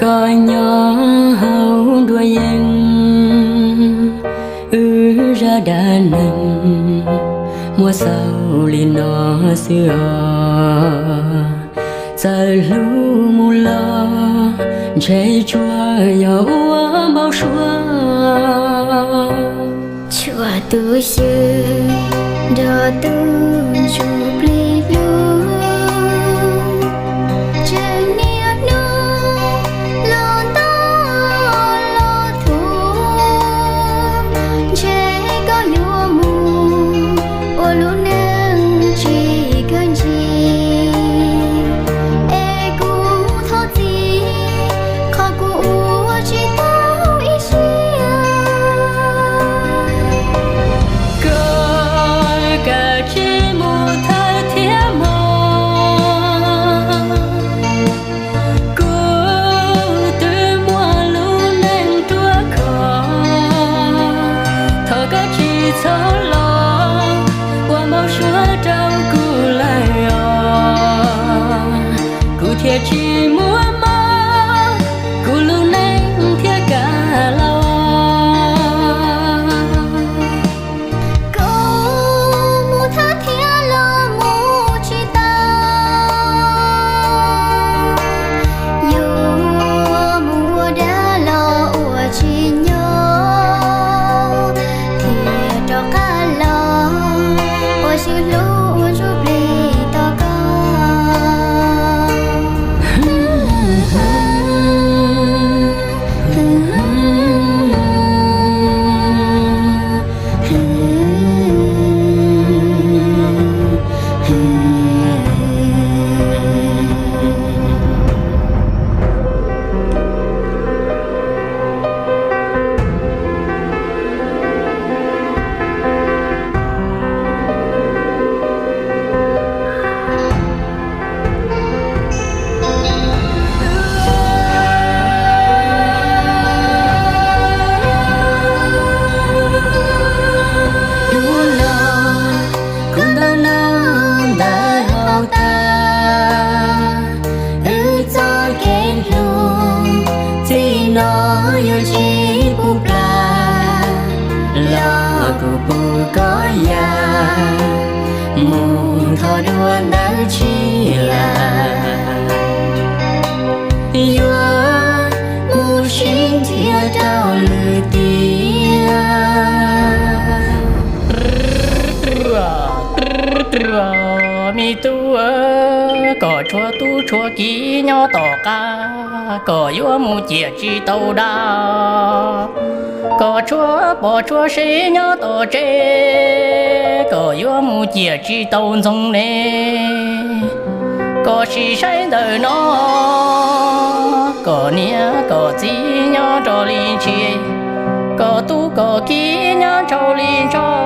Koj nyob hauv nruab yeeb, wb zaj dab neeg muaj xaus li no xwb os. Txawm hlub mus los ntshe tsuas yog ua npau suav. Tshuav tus xyw nrog tus ntsuj plig hlub, tseem niaj hnub los ntaus los thuav, ntshe koj yuav mus ua lub neej tsis kawg ntsis, es kuv thov txim qhov kuv ua tsis tau ib siab. Koj kav tsij mus thawj thiab mog, kuv twb muaj lub neej ruaj khov. Thov koj tsis txhob los ua npau suav rau kuv lawm os, kuv thiaj tsis muaj mob, kuv lub neej thiaj kam los. Koj mus thawj thiab los mus tsis tau, yuav mus ua dab los ua tsis nyob, thiaj rov qab los ua xyw hlub ua ntsuj plig tos koj. Hnub no kuv ntawm no ntawm hauv tas, wb txoj kev hlub txij no yuav tsis pub plam, los kuv pub koj ya mus thov dua ntawv tsis lam, yuav mus sib nrhiav rau lwm tiam. Me tub, kom tshuav tub tshuav kiv nyob tom qab, kom yuav mus ciam tsis tau dab, kom tshuav pom tshuav sev nyob tom tsev, kom yuav mus ciam tsis tau ntxoov ne, kom sim saib ntawm no, kom niam kom txiv nyob nrog li ntsia, kom tub kom kiv nyob nraug li nraug,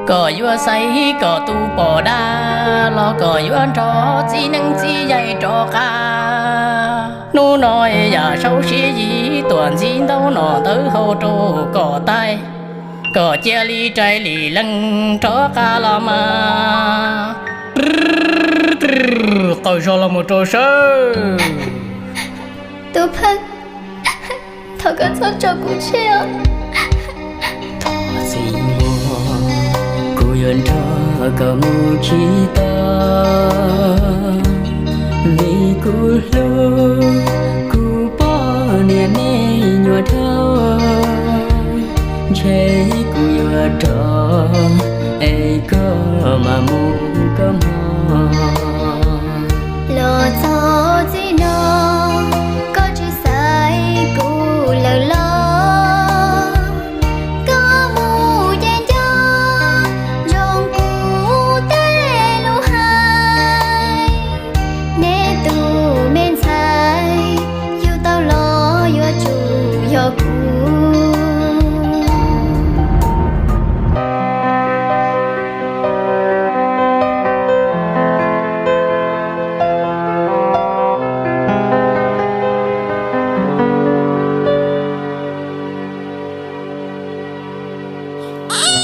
kom yuav xaiv kom tub pom dab los kom yuav nrog txiv neeb txiv yaig rov qab. Hnub no yam saub siab yig tuam ntxhib ntaub no ntawv hau rau kom taij, kom cia li rais li leej rov qab los mas. Qaws zog los mus rau sawb. Tub Pheej, thov koj txhob tso kuv tseg os. Thov txim mog, kuv yuav nrog koj mus tsis tau, vim kuv hlub